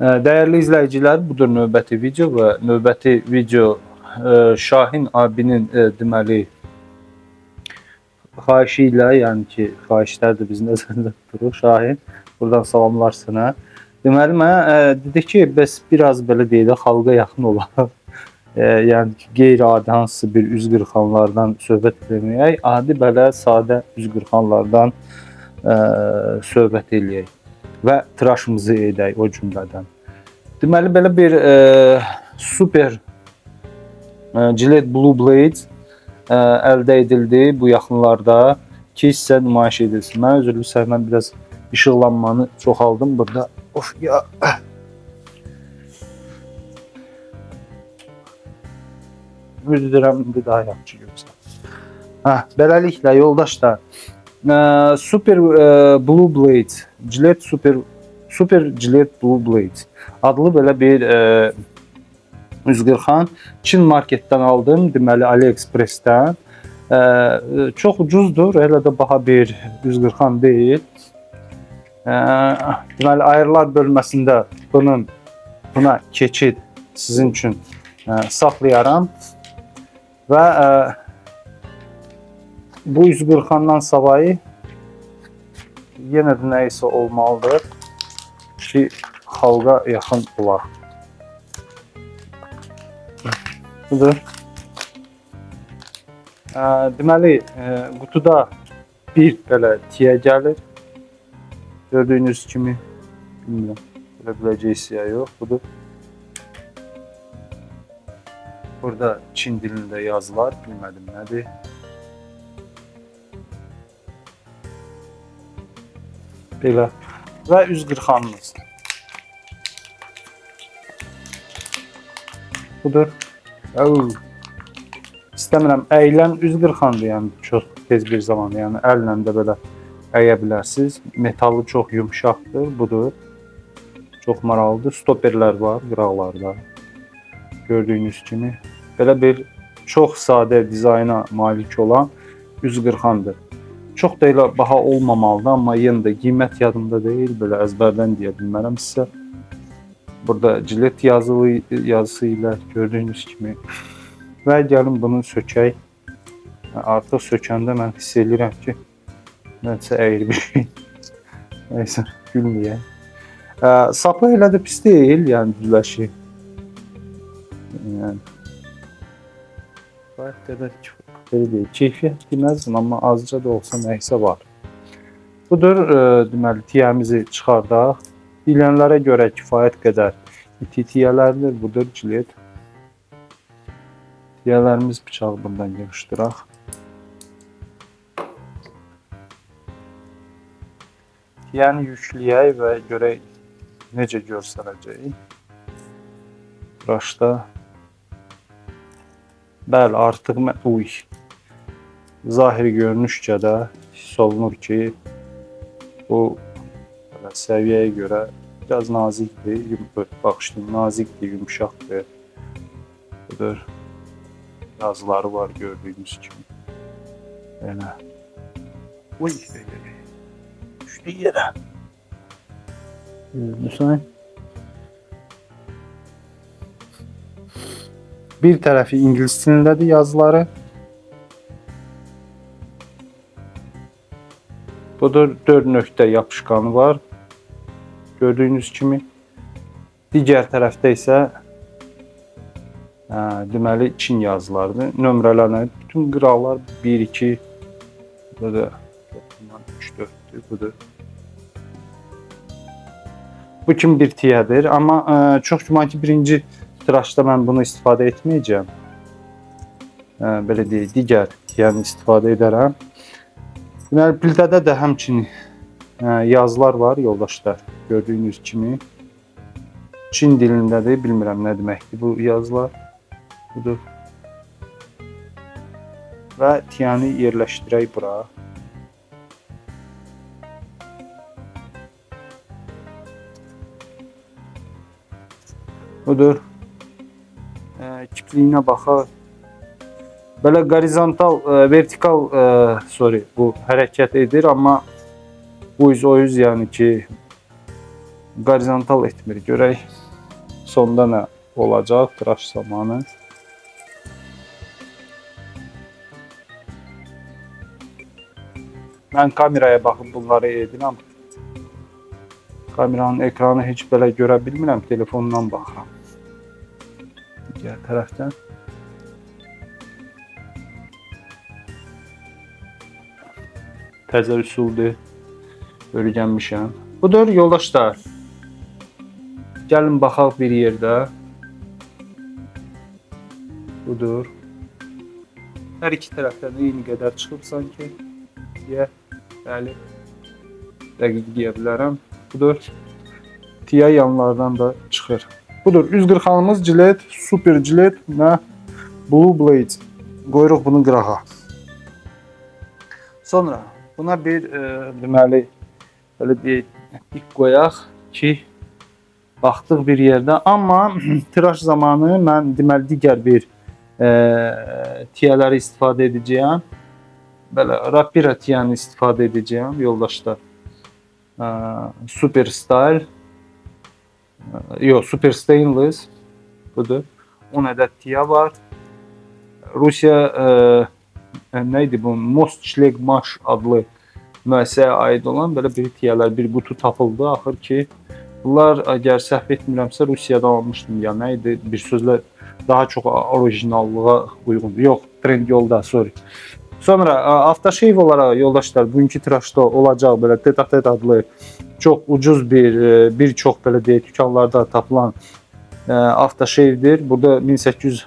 Dəyərli izləyicilər, budur növbəti video və növbəti video Şahin abinin deməli xahişi ilə, yəni ki, xahişlər də biz nəzərdə tuturuq. Şahin, buradan salamlar sənə. Deməli mənə dedi ki, bəs biraz belə deyək də xalqa yaxın olaq. Yəni ki, qeyri-adi hansısa bir üz qırxanlardan söhbət eləməyək, adi belə sadə üz qırxanlardan söhbət eləyək və tıraşımızı edək o cümlədən. Deməli belə bir super Gillette Blue Blades əldə edildi bu yaxınlarda ki, sizə nümayiş edilsin. Mən üzrlü istəyirəm, mən biraz işıqlanmanı çoxaldım burada. Of ya. Ümid edirəm indi daha yaxşı görürsən. Hə, beləliklə yoldaşlar, Super Blue Blades, Gillette Super Gillette Blue Blades adlı belə bir üz qırxan Çin marketdən aldım, deməli AliExpress-dən. Çox ucuzdur, elə də baha bir üz qırxan deyil. Deməli ayırlar bölməsində buna keçid sizin üçün saxlayaram və bu üz qırxandan savayı yenə də nə isə olmalıdır ki, xalqa yaxın olaq. Budur. Deməli, qutuda bir belə tiyə gəlir. Gördüyünüz kimi, bilmirəm, görə biləcəksiniz ya yox, budur. Burada Çin dilində yazılar, bilmədim nədir. Belə. Və üz qırxanımız. Budur. İstəmirəm, əyilən üz qırxandır, yəni çox tez bir zaman, yəni əllə də belə əyə bilərsiniz. Metalı çox yumşaqdır, budur. Çox maraqlıdır. Stoperlər var qıraqlarda. Gördüyünüz kimi. Belə bir çox sadə dizayna malik olan üz qırxandır. Çox da elə baha olmamalıdır, amma yenə də qiymət yadımda deyil, belə əzbərdən deyə bilmərəm sizə. Burada Gillette yazısı ilə gördüyünüz kimi. Və gəlin bunu sökək. Artıq sökəndə mən hiss eləyirəm ki, nəsə əyri bir şey. Nəysə, gülməyək. Sapı elə də pis deyil, yəni düzləşi. Yəni, kifayət qədər belə deyil. Keyfiyyət deməzdim, amma azca da olsa nəysə var. Budur, deməli, tiyəmizi çıxardaq. Bilənlərə görə kifayət qədər iti tiyələrdir. Budur Gillette. Tiyələrimiz bıçağı bundan yığışdıraq. Tiyəni yükləyək və görək necə görsənəcək. Tıraşda. Bəli, artıq uy. Zahir görünüşcə də hiss olunur ki, bu səviyyəyə görə biraz nazikdir, baxışdım, nazikdir, yumşaqdır. Budur. Yazıları var gördüyünüz kimi. Belə. Uy, düşdü yerə. Müsaid. Bir tərəfi ingilis dilindədir yazıları. Budur, 4 nöqtə yapışqanı var. Gördüyünüz kimi. Digər tərəfdə isə deməli Çin yazılarıdır. Nömrələrlə bütün qıraqlar 1, 2, burada da 3, 4-dür, budur. Bu kimi bir tiyədir. Amma çox güman ki, birinci tıraşda mən bunu istifadə etməyəcəm. Belə deyək, digər tiyəni istifadə edərəm. Deməli, piltədə də həmçinin yazılar var yoldaşlar, gördüyünüz kimi. Çin dilindədir, bilmirəm nə deməkdir bu yazılar. Budur. Və tiyəni yerləşdirək bura. Budur. Kipliyinə baxaq. Belə horizontal, vertikal, sorry, bu hərəkət edir, amma bu yüz o yüz, yəni ki, Horizontal etmir. Görək sonda nə olacaq tıraş zamanı. Mən kameraya baxıb bunları edirəm. Kameranın ekranı heç belə görə bilmirəm, telefondan baxıram. Digər tərəfdən. Təzə üsuldur, öyrənmişəm. Budur yoldaşlar. Gəlin baxaq bir yerdə. Budur. Hər iki tərəfdən eyni qədər çıxıb sanki. Deyə, bəli, dəqiq deyə bilərəm. Budur. Tiya yanlardan da çıxır. Budur, üz qırxanımız Gillette, Super Gillette və Blue Blades. Qoyuruq bunu qırağa. Sonra buna bir deməli, belə deyək, dik qoyaq ki, baxdıq bir yerdə. Amma tıraş zamanı mən deməli digər bir tiyələri istifadə edəcəyəm. Belə Rapira tiyəni istifadə edəcəyəm yoldaşlar. Super Style, yox, Super Stainless budur. 10 ədəd tiya var. Rusiya nə idi bu? Mostschlegmash adlı müəssisəyə aid olan belə bir tiyələr, bir qutu tapıldı. Axır ki, bunlar əgər səhv etmirəmsə Rusiyadan almışdım ya nə idi? Bir sözlə daha çox orijinallığa uyğundur. Yox, Trendyolda, sorry. Sonra aftershave olaraq yoldaşlar bugünkü tıraşda olacaq belə Tête-à-Tête adlı çox ucuz bir çox belə deyək dükanlarda tapılan aftershave'dir. Burada 1800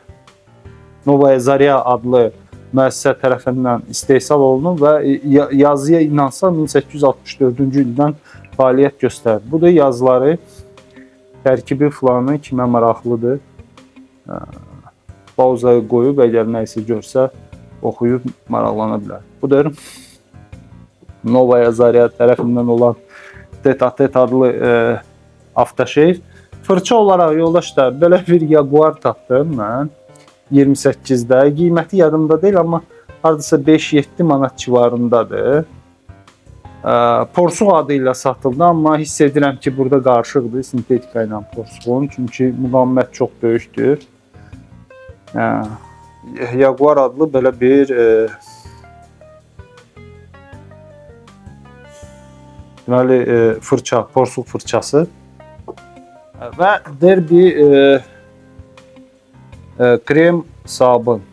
Novaya Zarya adlı müəssisə tərəfindən istehsal olunur və yazıya inansa 1864-cü ildən fəaliyyət göstərir. Bu da yazıları, tərkibi filanı kimə maraqlıdır. Pauzaya qoyub əgər nə isə görsə oxuyub maraqlana bilər. Budur Novaya Zarya tərəfindən olan Tête-à-Tête adlı aftershave. Fırça olaraq yoldaşlar belə bir Jaguar tapdım mən 28-də. Qiyməti yadımda deyil, amma hardasa 5-7 manat civarındadır. Porsuq adı ilə satıldı, amma hiss edirəm ki, burada qarışıqdır sintetika ilə porsuğun, çünki müqavimət çox böyükdür. Jaguar adlı belə bir deməli fırça, porsuq fırçası və Derby krem sabun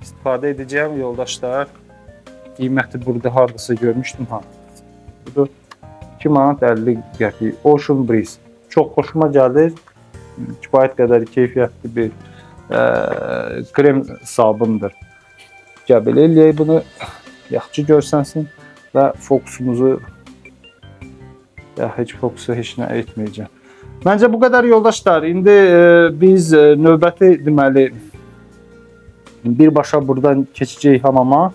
istifadə edəcəyəm yoldaşlar. Qiyməti burada hardasa görmüşdüm ha. Budur 2 manat 50 qəpik. Ocean Breeze. Çox xoşuma gəlir. Kifayət qədər keyfiyyətli bir krem sabundur. Gəl belə eləyək bunu. Yaxşı görsənsin və fokusumuzu ya heç fokusu heç nə etməyəcəm. Məncə bu qədər yoldaşlar. İndi biz növbəti deməli birbaşa buradan keçəcəyik hamama.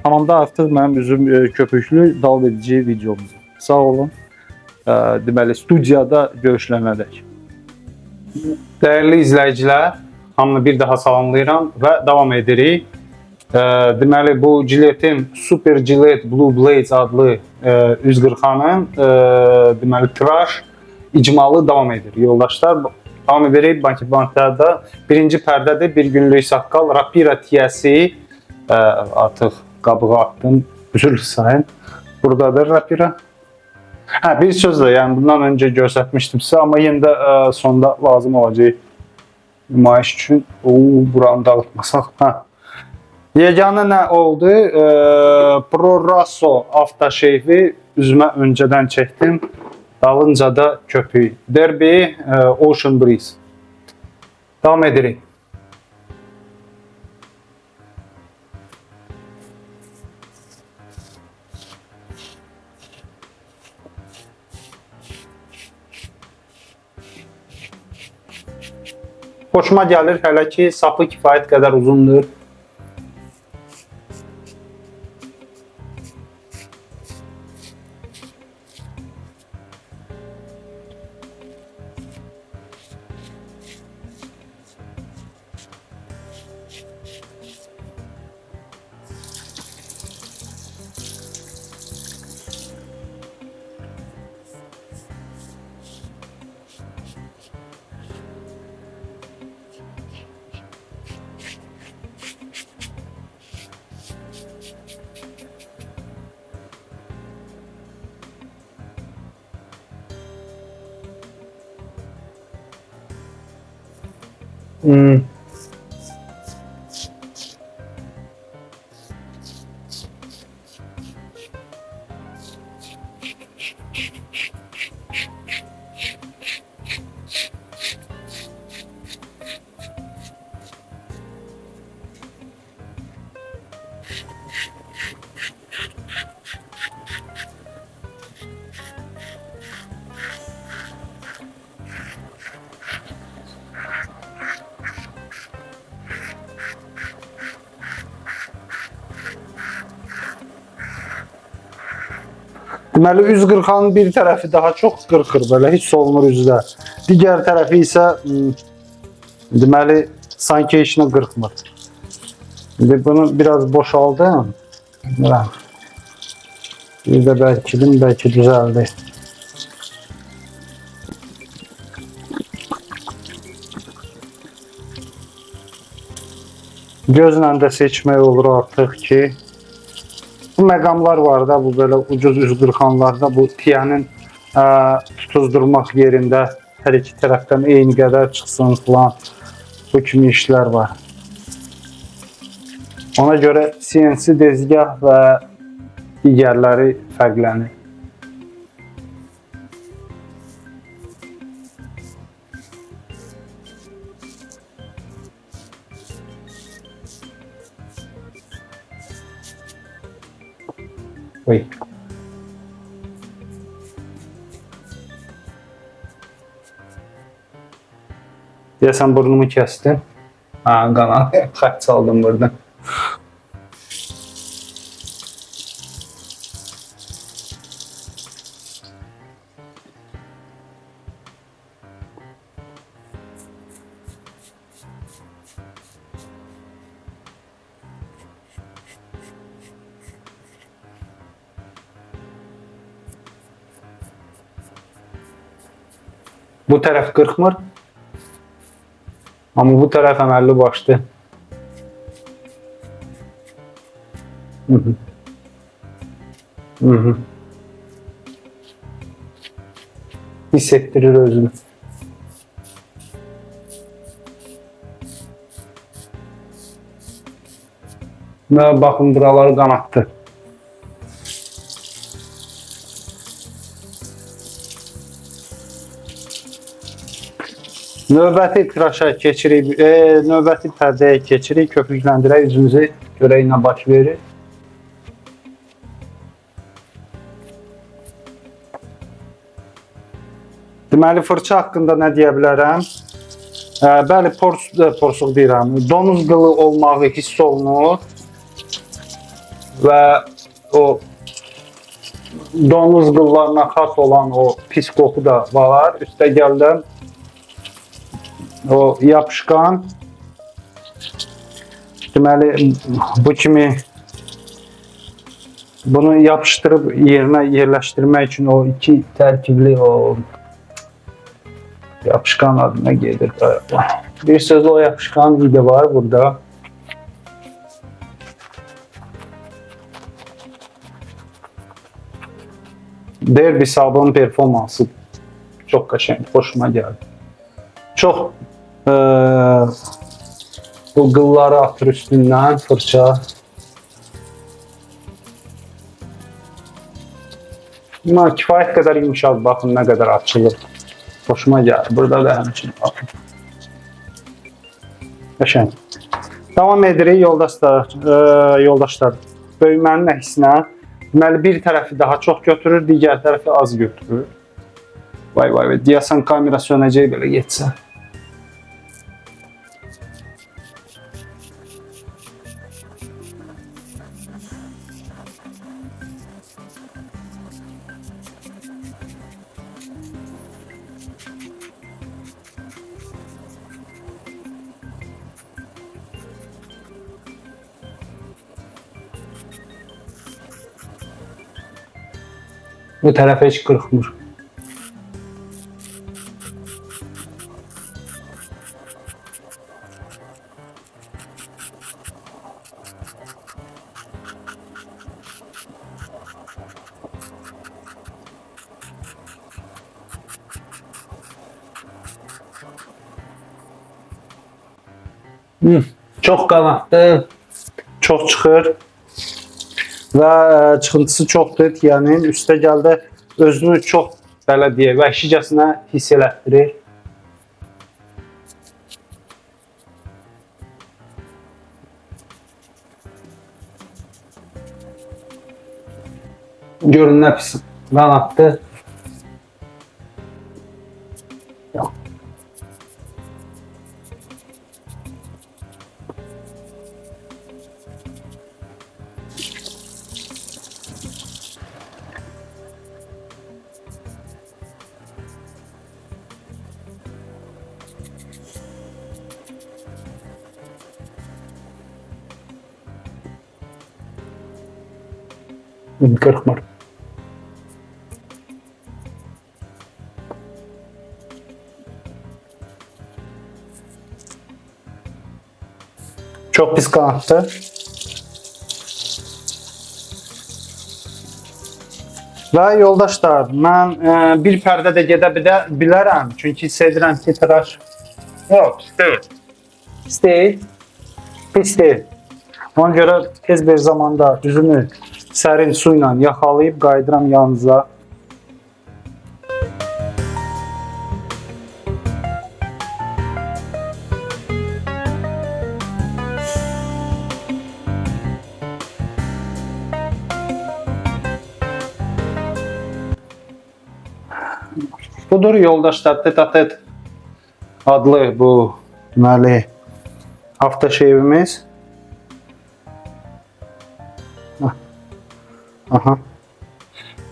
Hamamda artıq mənim üzüm köpüklü davam edəcəyik videomuzu. Sağ olun. Deməli studiyada görüşlənədək. Dəyərli izləyicilər, hamını bir daha salamlayıram və davam edirik. Deməli bu Gillette'in Super Gillette Blue Blades adlı üz qırxanın deməli tıraş icmalı davam edir yoldaşlar. Davam edirik Banki-Bankda birinci pərdədir, bir günlük saqqal Rapira tiyəsi artıq qabığı atdım, üzr sayın. Buradadır Rapira. Hə, bir sözlə, yəni bundan öncə göstərmişdim sizə, amma yenə də sonda lazım olacaq nümayiş üçün. Buranı dağıtmasaq. Hə. Yeganə nə oldu? Proraso aftershave'i üzümə öncədən çəkdim. Dalınca da köpüyü. Derby Ocean Breeze. Davam edirik. Xoşuma gəlir hələ ki, sapı kifayət qədər uzundur. Deməli, üz qırxanın bir tərəfi daha çox qırxır, belə hiss olunur üzdə. Digər tərəfi isə deməli, sanki heç nə qırxmır. İndi bunu biraz boşaldım. Bilmirəm. Bir də bərkidim, bəlkə düzəldi. Gözlə də seçmək olur artıq ki, bu məqamlar var da, bu belə ucuz üz qırxanlarda, bu tiyənin tutuzdurmaq yerində hər iki tərəfdən eyni qədər çıxsın filan, bu kimi işlər var. Ona görə CNC dezgah və digərləri fərqlənir. Oy. Deyəsən burnumu kəsdim. Ha, qana xətt çaldım burada. Bu tərəf qırxmır. Amma bu tərəf əməlli başlı. Hiss etdirir özünü. Və baxın, buraları qanatdı. Növbəti tıraşa keçirik, növbəti pərdəyə keçirik, köpükləndirək üzümüzü, görək nə baş verir. Deməli, fırça haqqında nə deyə bilərəm? Bəli, porsuq deyirəm, donuz qılı olmağı hiss olunur və o donuz qıllarına xas olan o pis qoxu da var. Üstəgəl də o yapışqan, deməli, bu kimi bunu yapışdırıb yerinə yerləşdirmək üçün o iki tərkibli o yapışqan adına gedir. Bir sözlə o yapışqan idi var burada. Derby sabunun performansı çox qəşəng, xoşuma gəldi. Çox bu qılları atır üstündən fırça. Ama kifayət qədər yumşaq, baxın nə qədər açılır. Xoşuma gəldi. Burada da həmçinin baxın. Qəşəng. Davam edirik yoldaşlar. Yoldaşlar, böyümənin əksinə, deməli bir tərəfi daha çox götürür, digər tərəfi az götürür. Vay vay vay, deyəsən kamera sönəcək belə getsə. Bu tərəfə heç qırxmır. Çox qanatlı, çox çıxır və çıxıntısı çoxdur tiyanın. Üstə gəldi özünü çox belə deyək, vəhşicəsinə hiss elətdirir. Görün nə pis qanatdı. Yox. Qırxmır. Çox pis qanatdı. Və yoldaşlar, mən bir pərdə də gedə bilərəm. Çünki hiss edirəm ki, tıraş yox, pis deyil. Pis deyil. Pis deyil. Ona görə tez bir zamanda üzümü sərin su ilə yaxalayıb qayıdıram yanınıza. Budur yoldaşlar, tet-a-tet adlı bu deməli aftershave-imiz. Aha.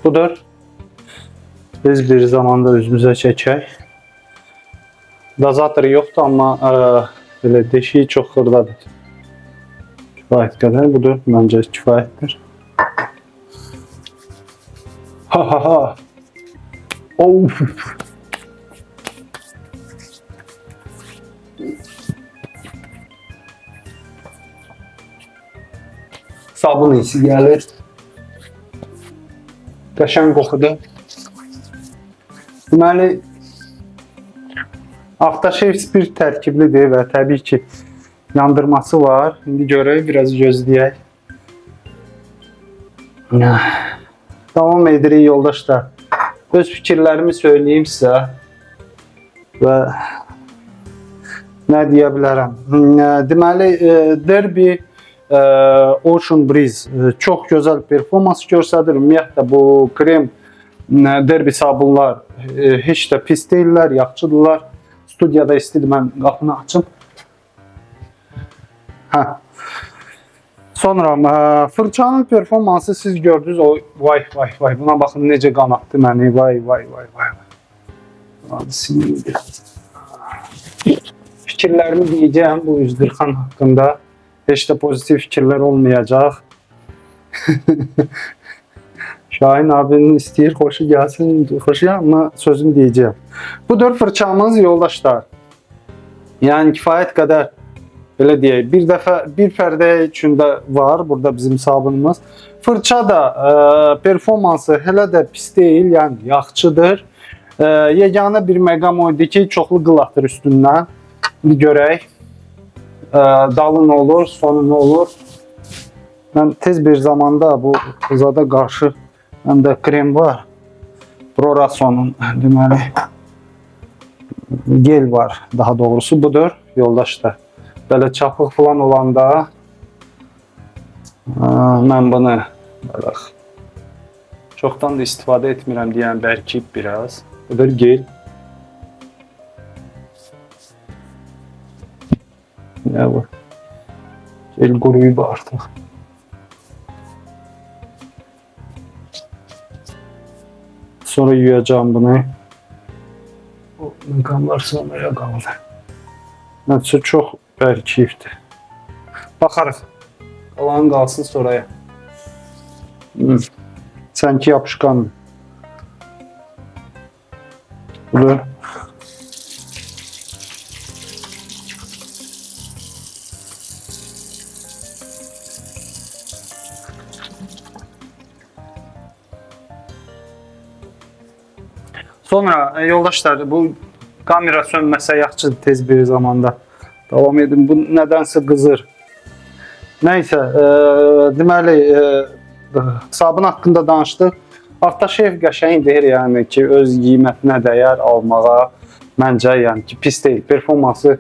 Budur. Biz bir zamanda üzümüzə çəkək. Dozatoru yoxdur, amma belə deşiyi çox xırdadır. Kifayət qədər budur. Məncə kifayətdir. Ha ha ha. Of. Sabun isi gəlir. Qəşəng qoxudur. Deməli, aftershave spirt tərkiblidir və təbii ki, yandırması var. İndi görək, biraz gözləyək. Davam edirik yoldaşlar. Öz fikirlərimi söyləyim sizə və nə deyə bilərəm. Deməli, Derby Ocean Breeze çox gözəl performans göstərir. Ümumiyyətlə, bu krem Derby sabunlar heç də pis deyirlər, yaxşıdırlar. Studiyada istidir, mən qapını açım. Hə. Sonra fırçanın performansı siz gördünüz. O, vay vay vay, buna baxın necə qanatdı məni. Vay vay vay vay. Fikirlərimi deyəcəyəm bu üzdırxan haqqında. Heç də pozitiv fikirlər olmayacaq. Şahin abinin istəyir, xoşu gəlsin, xoşu gəlsin, amma sözümü deyəcəyəm. Budur fırçamız yoldaşlar. Yəni kifayət qədər belə deyək, bir dəfə bir pərdə üçün də var burada bizim sabunumuz. Fırça da performansı hələ də pis deyil, yəni yaxşıdır. Yeganə bir məqam o idi ki, çoxlu qıl atır üstündən. İndi görək. Dalı nə olur, sonu nə olur. Mən tez bir zamanda bu zada qarşı məndə krem var. Prorasonun deməli gel var, daha doğrusu budur yoldaşlar. Belə çapıq falan olanda mən bunu belə çoxdan da istifadə etmirəm deyən bərkiyib biraz. Budur gel. Nə bu? Gel quruyub artıq. Sonra yuyacağım bunu. O məqamlar sonraya qaldı. Nəticə çox bərkiyibdir. Baxarıq. Qalan qalsın sonraya. Sanki yapışqandır. Budur. Sonra yoldaşlar, bu kamera sönməsə yaxşıdır tez bir zamanda. Davam edin. Bu nədənsə qızır. Nəysə, deməli, sabun haqqında danışdıq. Aftershave qəşəngdir, yəni ki, öz qiymətinə dəyər almağa. Məncə, yəni ki, pis deyil. Performansı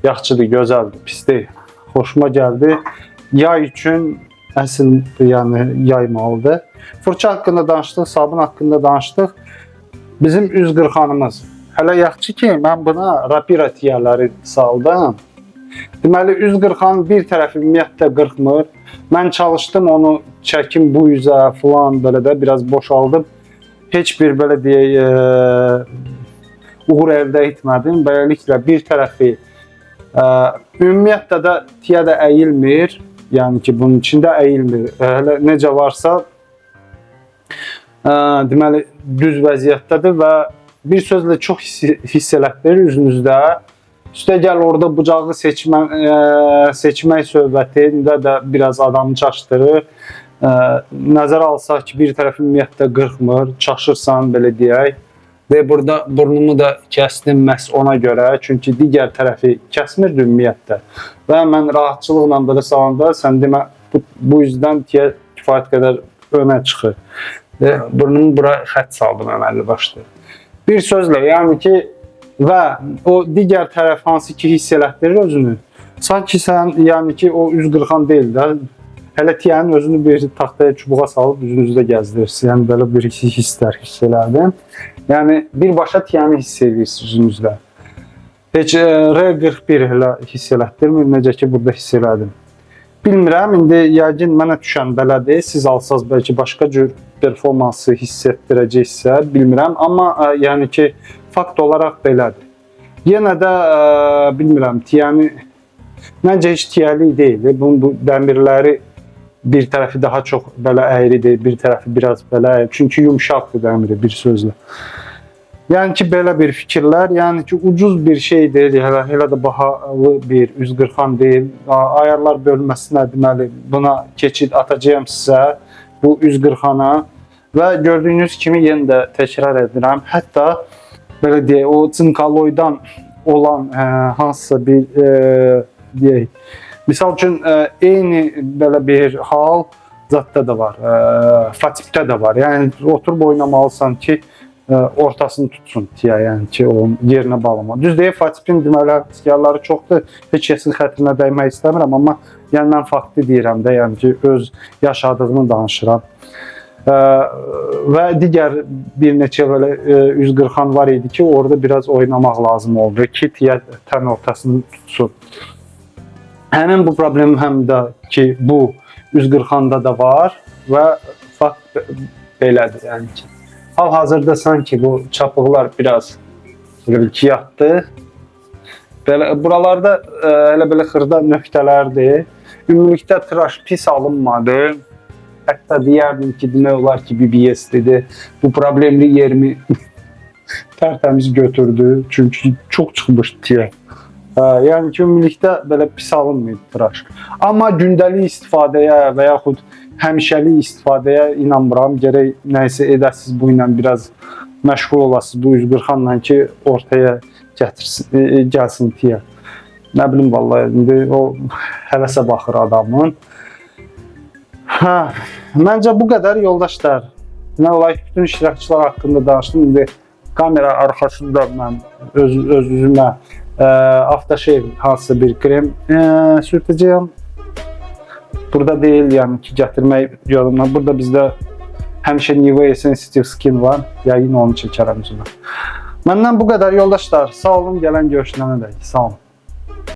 yaxşıdır, gözəldir, pis deyil. Xoşuma gəldi. Yay üçün əsl, yəni yay malıdır. Fırça haqqında danışdıq, sabun haqqında danışdıq. Bizim üz qırxanımız. Hələ yaxşı ki, mən buna rapira tiyələri saldım. Deməli, üz qırxanın bir tərəfi ümumiyyətlə qırxmır. Mən çalışdım onu çəkim bu üzə filan, belə də biraz boşaldım. Heç bir belə deyək, uğur əldə etmədim. Beləliklə bir tərəfi ümumiyyətlə də tiyə də əyilmir. Yəni ki, bunun içində əyilmir. Hələ necə varsa deməli düz vəziyyətdədir və bir sözlə çox hiss elətdirir üzünüzdə. Üstəgəl orada bucağı seçmək söhbətində də biraz adamı çaşdırır. Nəzərə alsaq ki, bir tərəfi ümumiyyətlə qırxmır, çaşırsan belə deyək. Və burada burnumu da kəsdim məhz ona görə, çünki digər tərəfi kəsmirdi ümumiyyətlə. Və mən rahatçılıqla belə salanda sən demə bu üzdən tiyə kifayət qədər önə çıxır. Və burnumu bura xətt saldım əməlli başlı. Bir sözlə, yəni ki, və o digər tərəf hansı ki hiss elətdirir özünü. Sanki sən, yəni ki, o üz qırxan deyil də, hələ tiyənin özünü bir taxtaya, çubuğa salıb üzünüzdə gəzdirirsiniz. Yəni belə bir hisslər hiss elədim. Yəni birbaşa tiyəni hiss edirsiniz üzünüzdə. Heç R41 elə hiss elətdirmir, necə ki burada hiss elədim. Bilmirəm, indi yəqin mənə düşən belədir. Siz alsaz bəlkə başqa cür performansı hiss etdirəcəksə, bilmirəm. Amma yəni ki, fakt olaraq belədir. Yenə də bilmirəm, tiyəni məncə heç tiyəlik deyil. Bunun bu dəmirləri bir tərəfi daha çox belə əyridir, bir tərəfi biraz belə əyri. Çünki yumşaqdır dəmiri bir sözlə. Yəni ki, belə bir fikirlər, yəni ki, ucuz bir şeydir, elə də bahalı bir üz qırxan deyil. Ayarlar bölməsinə deməli buna keçid atacağam sizə, bu üz qırxana. Və gördüyünüz kimi yenə də təkrar edirəm, hətta belə deyək, o tsinkaloydan olan hansısa bir deyək, misal üçün eyni belə bir hal zadda da var, Fatipdə də var. Yəni oturub oynamalısan ki, ortasını tutsun tiyə, yəni ki, onun yerinə bağlama. Düz deyil, Fatipin deməli həvəskarları çoxdur. Heç kəsin xətrinə dəymək istəmirəm, amma yəni mən faktı deyirəm də, yəni ki, öz yaşadığımı danışıram. Və digər bir neçə belə üz qırxan var idi ki, orada biraz oynamaq lazım oldu ki, tiyə tən ortasını tutsun. Həmin bu problem həm də ki, bu üz qırxanda da var və fakt belədir, yəni ki. Hal-hazırda sanki bu çapıqlar biraz belə bir ki yatdı. Belə buralarda elə belə xırda nöqtələrdir. Ümumilikdə tıraş pis alınmadı. Hətta deyərdim ki, demək olar ki, BBS dedi. Bu problemli yerimi tərtəmiz götürdü. Çünki çox çıxmışdı tiyə. Yəni ki, ümumilikdə belə pis alınmayıb tıraş. Amma gündəlik istifadəyə və yaxud həmişəlik istifadəyə inanmıram. Gərək nəyisə edəsiz bu ilə biraz məşğul olasınız bu üz qırxanla ki, ortaya gətirsin, gəlsin tiyə. Nə bilim vallahi indi o həvəsə baxır adamın. Hə, məncə bu qədər yoldaşlar. Demək olar ki, bütün iştirakçılar haqqında danışdım. İndi kamera arxasında mən öz üzümə aftershave hansısa bir krem sürtəcəyəm. Burada deyil, yəni ki, gətirmək yolumdan. Burada bizdə həmişə Nivea Sensitive Skin var. Yəqin onu çəkərəm üzümə. Məndən bu qədər yoldaşlar. Sağ olun, gələn görüşlərə dək. Sağ olun.